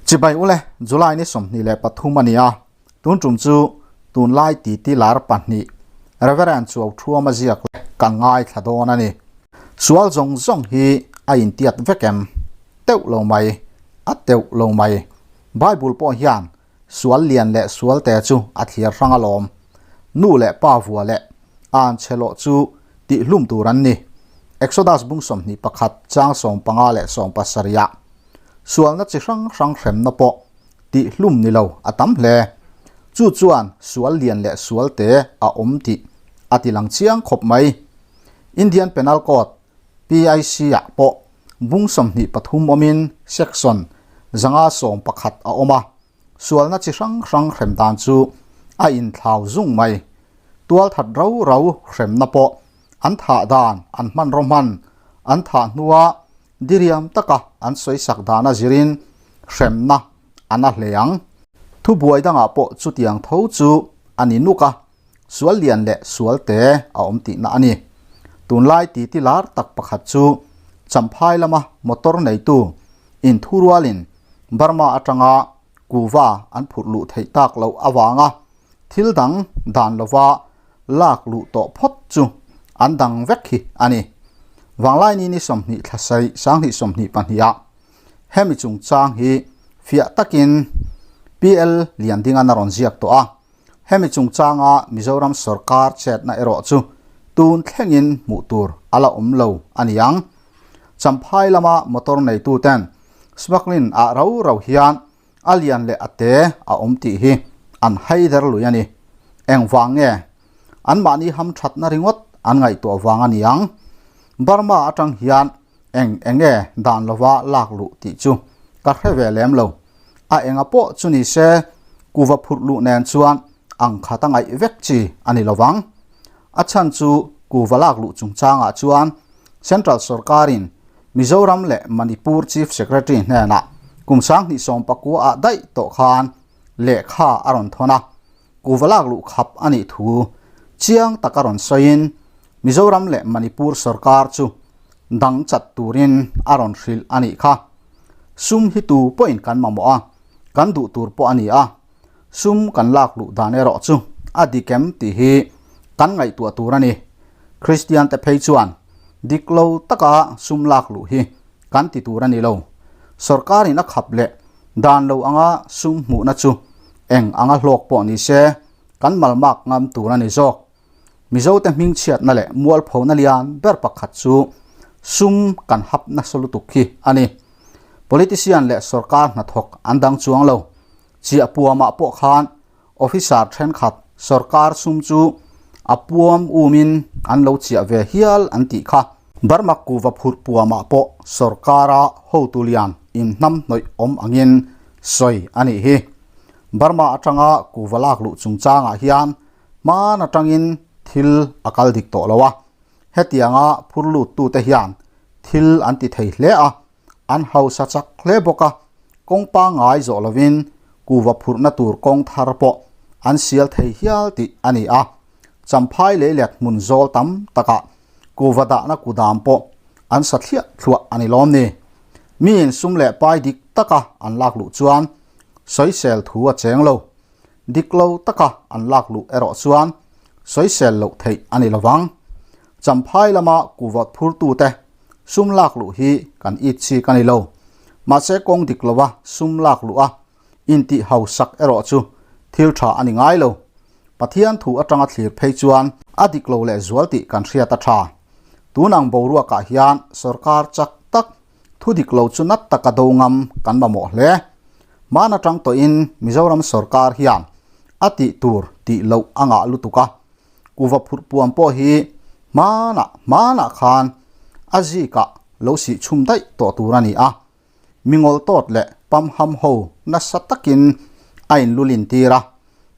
Chibai ule, July ni 23 a ni a, tun tum chu tunlai titi lar pahnih Reverend Chuau Thuama ziak leh ka ngaithla dawn a ni. Sual zawng zawng hi a intiat vek em? Teuh lo mai, a teuh lo mai. Bible pawh hian Sual lian leh sual te chu a thliar hrang alawm. Nu leh pa vua leh an chhe lawh chu tihhlum tur an ni. Exodus bung 21 chang 15 leh 70 ah sualna chi hrang hrang hremna pawh tihhlum ni lo a tam hle. Chu chuan sual lian leh sual te a awm tih a ti lang chiang khawp mai. Indian Penal Code PIC ah pawh bung 23 awmin section 511 a awm a, sualna chi hrang hrang hrem dan chu a inthlau zung mai. Tual that rau rau hremna pawh an thah dan an hmanraw hman an thah hnua diriam taka an sawisak dana zirin hremna an a hle ang. Thubuai dangah pawh chutiang tho chu a ni nuk a. Sual lian leh sual te a awm tihna a ni. Tunlai titi lar tak pakhat chu Champhai lama motor neitu inthurualin Burma atanga kuva an phurh luh theih tak loh avanga thil dang dan lova lak luh tawh phawt chu an dang vek hi a ni. Vanglaini ni 20 thla sarih sanghnih 22 ah hemi chungchang hi fiah takin PL Liandingan a rawn ziak tawh a. Hemi chungchanga Mizoram sorkar chetna erawh chu tun thlengin hmuh tur a la awm lo a ni ang. Champhai lama motor neituten smuggling ah rau rau hian a lian leh a te a awm tih hi an haider lui a ni. Engvang nge? Anmahni hamthatna ringawt an ngaihtuah vang a ni ang. Burma atang hian eng enge dan lova lak luh tih chu ka hre ve lem lo. A enga pawh chu ni se kuva phurh luh nen chuan ang khat a ngaih vek chi a ni lovang. A chhan chu kuva lak luh chungchangah chuan Central sorkarin Mizoram leh Manipur Chief Secretary hnenah kum 2019 ah daih tawh khan lehkha a rawn thawn a, kuva lak luh khap a nih thu chiang tak a rawn sawiin Mizoram leh Manipur sorkar chu dang chat turin a rawn hrilh a nih kha. Sum hi tu pawhin kan mamawh a, kan duh tur pawh a ni a, sum kan lak luh dan erawh chu a dik em tih hi kan ngaihtuah tur a ni. Kristian te phei chuan dik lo taka sum lak luh hi kan ti tur a ni lo. Sorkarin a khap leh dan lo anga sum hmuhna chu eng anga hlawk pawh ni se kan malmak ngam tur a ni zawk. Mizote hmingchhiatna leh mualphona lian ber pakhat chu sum kan hap nasa lutuk hi a ni. Politician leh sorkar hnathawk an dang chuang lo. Chiah puamah pawh khan officer thenkhat sorkar sum chu a puam umin an lo chiah ve hial an tih kha. Burma kuva phurh puamah pawh sorkara hotu lian inhnamhnawih awm angin sawi a nih hi. Burma atanga kuva lak luh chungchangah hian Hman atangin thil a kal dik tawh lo a, hetianga phur luttute hian thil an ti thei hle a, an hausa chak hle bawk a, kawng pangngai zawh lovin kuva phurhna tur kawng thar pawh an sial thei hial tih a ni a, Champhai leilet hmun zawl tam takah kuva dahna kudam pawh an sa thliah thluah a ni lawm ni. Miin sum leh pai dik taka an lak luh chuan sawisel thu a cheng lo. Dik lo taka an lak luh erawh chuan sawisel loh theih a ni lovang. Champhai lama kuvat phurtute sum lak luh hi kan it chik a ni lo. Mahse kawng dik lova sum lak luh a intih hausak erawh chu thil tha a ni ngai lo. Pathian thu atanga thlir phei chuan a dik lo leh zual tih kan hriat a tha. Tun ang boruakah hian sorkar chak tak thu dik lo chu nat taka do ngam kan mamawh hle. Hman atang tawhin Mizoram sorkar hian a tih tur tih loh a ngah lutuk a, kuva phurh puam pawh hi hmanah hmanah khan a zikah lo sih chhum daih tawh tur a ni a, mingawl tawt leh pamham ho nasa takin a inlulin tir a,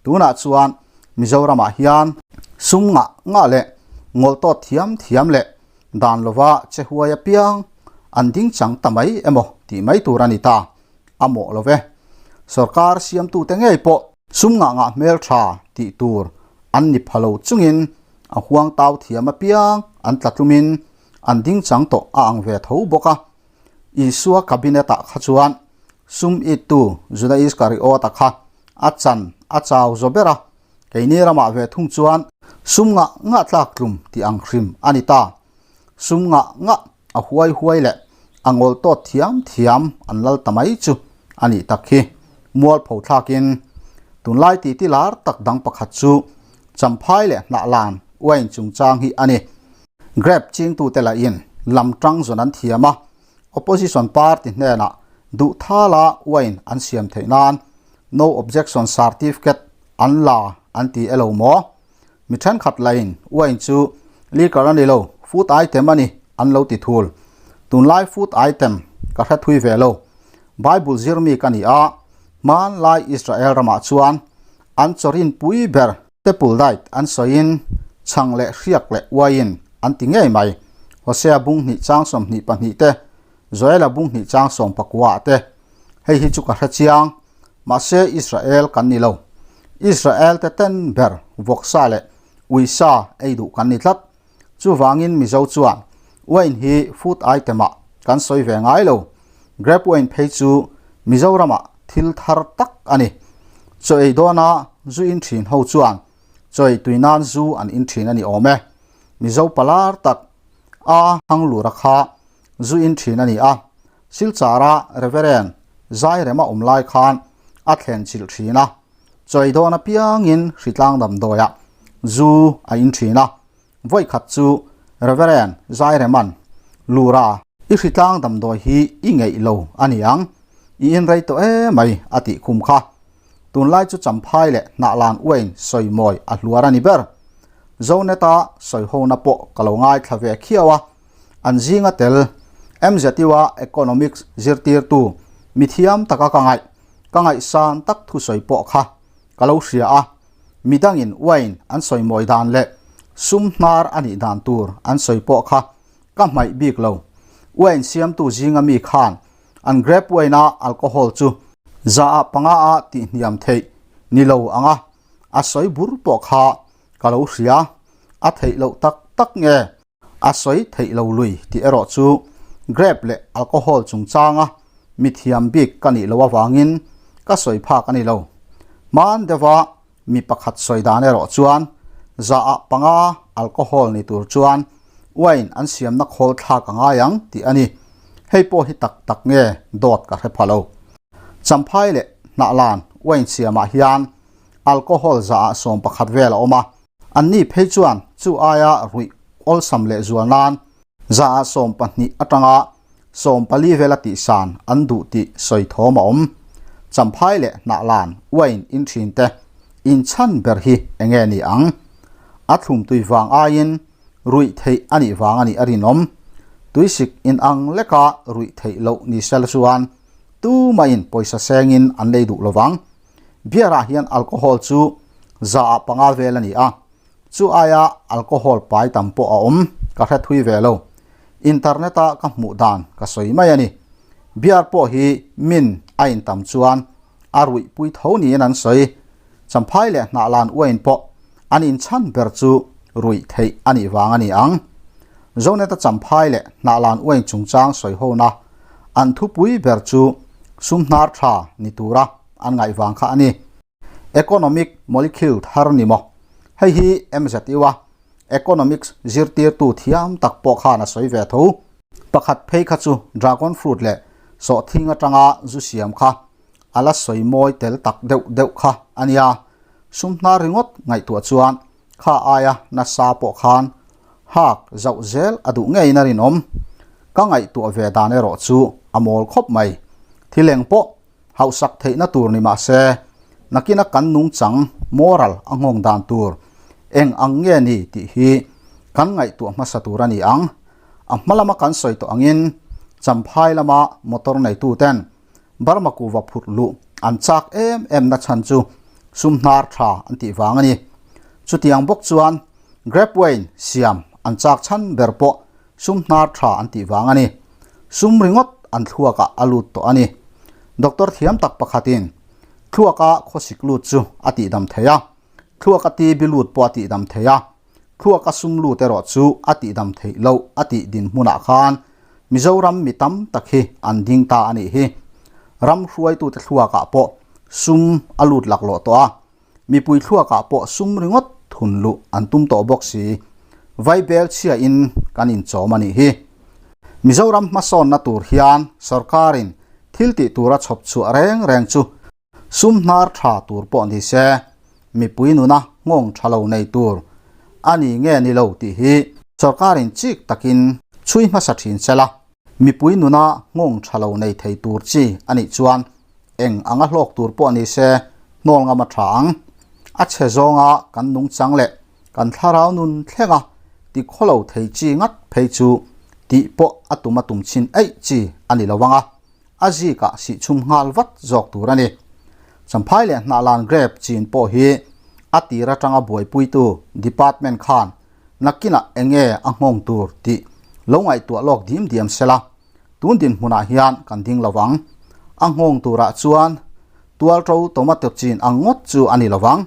tunah chuan Mizoramah hian sum ngah ngah leh ngawl tawt thiam thiam leh dan lova che huai apiang an ding chang ta mai emaw tih mai tur a ni ta. A mawh lo ve. Sorkar siamtute ngei pawh sum ngah ngah hmel tha tih tur an ni pha lo chungin a huang tau thiam apiang an tla tlumin an ding chang tawh a ang ve tho bawk a. Isua cabinet ah kha chuan Sum ittu Juda Iskariota kha a chan a chau zo ber a, keini ramah ve thung chuan sum ngah ngah tlak tlum tih ang hrim a ni ta. Sum ngah ngah a huai huai leh a ngawl tawt thiam thiam an lal ta mai chu a nih tak hi. Mualpho thlakin tunlai titi lar tak dang pakhat chu Champhai leh Hnahlan uain chungchang hi a ni. Grape chingtute lahin lam tang zawn an thiam a, Opposition party hnenah duh thala wine an siam theih nan no objection certificate an la an ti elo maw? Mi thenkhat lain wine chu liquor a ni lo, food item a ni an lo ti thul. Tunlai food item ka hre thui ve lo. Bible zir mi ka ni a, hmanlai Israel ramah chuan an chawrin pui ber Staple diet an sawiin chhang leh hriak leh uaiin an ti ngei mai. Hosea bung hnih chang 22 te, Joela bung hnih chang 19 ah te. Hei hi chu ka hre chiang. Mahse Israel kan ni lo. Israel te ten ber vawksa leh uisa ei duh kan ni tlat. Chuvangin Mizo chuan wine hi food item ah kan sawi ve ngai lo. Grape wine phei chu Mizoramah thil thar tak a ni. Chaw ei dawna zu in thin ho chuan chaw ei tui nan zu an in thin a ni awm e. Mizo palar tak a Hanglura kha zu in thin a ni a. Silchara Reverend Zairema awm lai khan a thlen chilh thin a. Chaw ei dawn apiangin hritlang damdawiah zu a in thin a. Vawi khat chu Reverend Zaireman, Lura, i hritlang damdawi hi i ngeih lo a ni ang, i in rei tawh e mai a tih khum kha. Tunlai chu Champhai leh Hnahlan uain sawimawi a hluar a ni ber. Zoneta sawihona pawh ka lo ngaithla ve khiau a, an zinga tel MZU-a Economics zirtirtu mithiam taka ka ngaih, ka ngaihsan tak thusawi pawh kha ka lo hria a. Midangin wine an sawi mawi dan leh sum hnar a nih dan tur an sawi pawh kha ka hmaih bik lo. Wine siamtu zinga mi khan an grape wine-a alcohol chu zaah panga-a tihhniam theih ni lo anga a sawi bur pawh kha ka lo hria. A theih loh tak tak nge? A sawi theih lo lui tih erawh chu grape leh alcohol chungchanga mithiam bik ka nih loh avangin ka sawi phak a ni lo. Hman deuha mi pakhat sawi dan erawh chuan zaah panga alcohol ni tur chuan wine an siamna khawl thlak a ngai ang tih a ni. Hei pawh hi tak tak nge dawt ka hre pha lo. Champhai leh Hnahlan wine siamah hian alcohol zaah 11 vel a awm a. Anni phei chuan chu aia ruih awlsam leh zual nan zaah 12 atanga 14 vela tihsan an duh tih sawi thawm a awm. Champhai leh Hnahlan wine in thin te inchhan ber hi enge ni ang? A thlum tui vang aiin ruih theih a nih vang a nih a rinawm. Tuisik inang leka ruih theih loh ni sel chuan tumahin pawisa sengin an lei duh lovang. Beer ah hian alcohol chu zaah panga vel a ni a, chu aia alcohol pai tam pawh a awm ka hre thui ve lo. Internet a ka hmuh dan ka sawi mai a ni. Beer pawh hi min a in tam chuan a ruih pui tho niin an sawi. Champhai leh Hnahlan uain pawh an inchhan ber chu ruih theih a nih vang a ni ang. Zonet-a Champhai leh Hnahlan uain chungchang sawi hona an thupui ber chu sum hnar tha ni tura an ngaih vang kha a ni. Economic molecule thar ni maw? Hei hi MZU-a Economics zirtirtu thiam tak pawh khan a sawi ve tho. Pakhat phei kha chu dragon fruit leh sawhthing atanga zu siam kha a la sawi mawi tel tak deuh deuh kha a nia. Sum hnar ringawt ngaihtuah chuan kha aia nasa pawh khan hak zauh zel a duh ngeiin a rinawm. Ka ngaihtuah ve dan erawh chu a mawl khawp mai. Thil eng pawh hauhsak theihna tur ni mah se, nakina kan nungchang moral a nghawng dan tur eng ang nge ni tih hi kan ngaihtuah hmasa tur a ni ang. A hma lama kan sawi tawh angin Champhai lama motor neituten Burma kuva phurh luh an chak em em na chhan chu sum hnar tha an tih vang a ni. Chutiang bawk chuan grape wine siam an chak chhan ber pawh sum hnar tha an tih vang a ni. Sum ringawt an thluakah a lut tawh a ni. Doctor thiam tak pakhatin thluaka khawsik lut chu a tihdam thei a, thluaka TB lut pawh a tihdam thei a, thluaka sum lut erawh chu a tihdam theih loh a tih dinhmunah khan Mizoram mi tam tak hi an ding ta a nih hi. Ram hruaitute thluakah pawh sum a lut laklawh tawh a, mipui thluakah pawh sum ringawt thun luh an tum tawh bawk si. Vaibel chhiain kan inchawm a nih hi. Mizoram hmasawnna tur hian sorkarin thil tih tura chhawp chhuah reng reng chu Sum hnar tha tur pawh ni se, mipui nuna nghawng tha lo nei tur a ni nge ni lo tih hi sorkarin chik takin chhui hmasa thin se la, mipui nuna nghawng tha lo nei thei tur chi a nih chuan eng anga hlawk tur pawh ni se hnawl ngam a tha ang. A chhe zawnga kan nungchang leh kan thlarau nun thlenga ti khawlo thei chi ngat phei chu tih pawh a tum a tum chhin eih chi a ni lo ang a. a zikah sihchhum nghal vat zawk tur a ni. Champhai leh Hnahlan Grape chin pawh hi a tir atanga buaipuitu Department khan nakinah enge a nghawng tur tih lo ngaihtuah lawk dim diam sela, tun dinhmunah hian kan ding lo vang. A nghawng turah chuan tualṭo tomato chin ang ngawt chu a ni lo vang.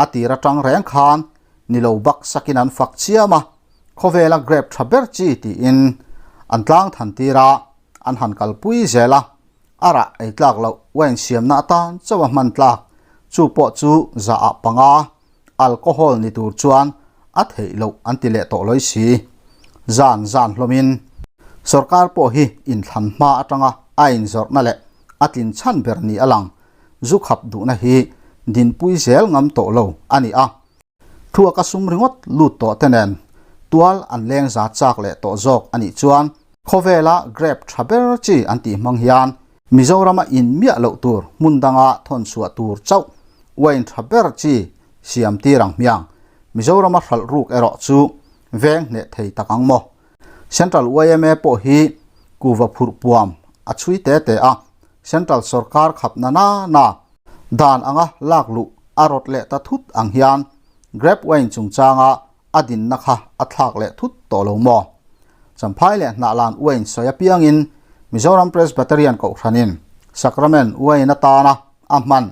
A tir atang reng khan ni lo bak sakin an fak chiam a, khawvela grape tha ber chi tiin an tlang than tir a. An han kalpui zel a, a rah ei tlak loh wine siamna atan chauh a hman tlak, chu pawh chu zahah panga alcohol ni tur chuan a theih loh an ti leh tawh lawi si. Zan zan hlawmin sorkar pawh hi inthlan hma atanga a inzawrhna leh a tlin chhan ber ni a lang, zu khap duhna hi dinpui zel ngam tawh lo a ni a. Thluaka sum ringawt lut tawh te nen tual an leng za chak leh tawh zawk a nih chuan khawvela grape tha ber chi an tih hmang hian Mizorama in miah loh tur hmun danga thawn chhuah tur chauh wine tha ber chi siam tir ang hmiang Mizorama hralh ruk erawh chu veng hneh thei tak ang maw? Central yma pawh hi kuva phurh puam a chhui te te a, Central sorkar khap na na na Dan anga lak luh a rawt leh ta thut ang hian grape wine chungchanga a dinna kha a thlak leh thut tawh lo maw? Champhai leh Hnahlan wine sawi apiangin Mizoram Presbyterian Kohhranin Sacrament wine atana a hman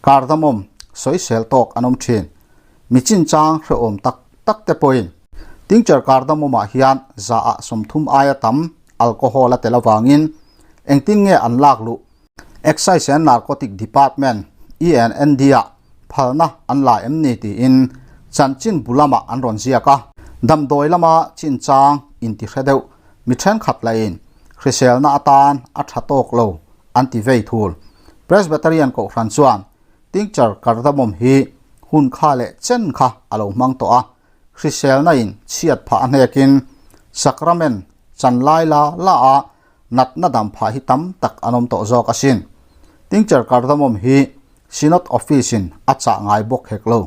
cardamom sawisel tawk an awm thin. Mi chinchang hrehawm tak tak te pawhin tincture cardamom ah hian zaah 30 aia tam alcohol a tel avangin engtin nge an lak luh Excise and Narcotic Department, ENND, ah phalna an la em ni tiin chanchin bu lamah an rawn ziak a. Damdawi lama chinchang intihre deuh mi thenkhat lahin hriselna atan a tha tawk lo an ti vei thul. Presbyterian Kohhran chuan tincture cardamom hi hun kha leh chen kha a lo hmang tawh a, hriselna in chhiat phah a hnekin sacrament chan lai la la a Natna dam phah hi tam tak an awm tawh zawk asin. Tincture cardamom hi Synod Office in a chah ngai bawk hek lo.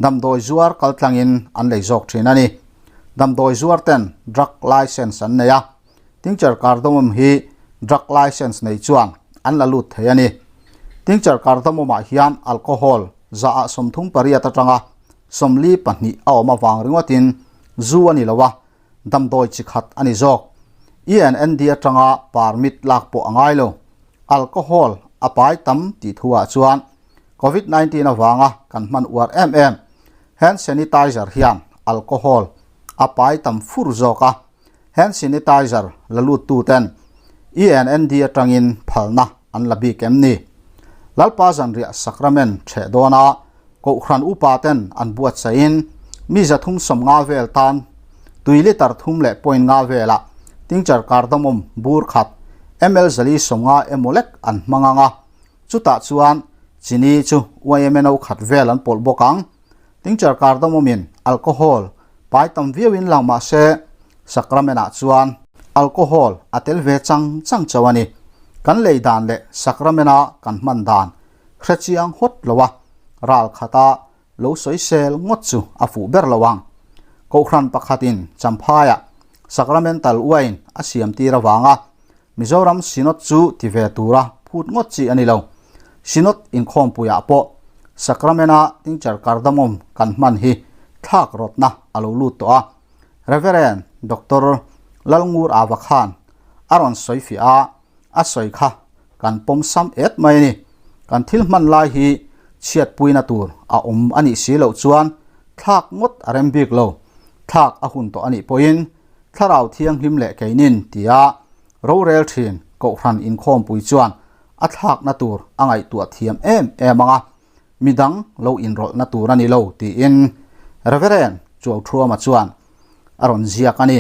Damdawi zuar kaltlangin an lei zawk thin a ni. Damdawi zuar ten drug license an nei a. Tincture cardamom hi drug license nei chuan an la lut thei a ni. Tincture cardamom ah hian alcohol zaah 38 atanga 42 a awm avang ringawtin zu a ni lo a, Damdawi chi khat a ni zawk. ENND atanga permit lak pawh a ngai lo. Alcohol a pai tam tih thu ah chuan Covid 19 avanga kan hman uar em em. Hand sanitizer hian alcohol a pai tam fur zawk a. Hand sanitizer la lut tu ten ENND atangin phalna an la bik em ni? Lalpa zanriah sacrament theh dawn a Kohhran upa ten an buatsaihin mi 350 vel tan tui litre thum leh point nga velah tincture cardamom bur khat ml 450 emaw lek an hmang ang a, chutah chuan chini chu YMNO khat vel an pawlh bawk ang. Tincture cardamom in alcohol pai tam viauin lang mah se sacrament ah chuan alcohol a tel ve chang chang chauh a ni. Kan lei dan leh sacrament a kan hman dan Hrechiang hawt lo a, ral khata lo sawisel ngawt chu a fuh ber lo ang. Kohhran pakhatin Champhaiah Sacramental Wine a siam tir avanga Mizoram Synod chu ti ve tura phut ngawt chi a ni lo. Synod inkhawmpuiah pawh Sacramena tincture cardamom kan hman hi thlak rawtna a lo lut tawh a. Reverend Doctor Lalngur Ava khan a rawn sawi fiah a, a sawi kha kan pawm sam et mai a ni. Kan thil hman lai hi chhiatpuina tur a awm a nih si loh chuan thlak ngawt a rem bik lo. Thlak a hun tawh a nih pawhin Thlarau Thianghlim leh keinin tia rorel thin Kohhran inkhawmpui chuan a thlakna tur a ngaihtuah thiam em em ang a, midang lo inrawlhna tur a ni lo tiin Reverend Chuauthuama chuan a rawn ziak a ni.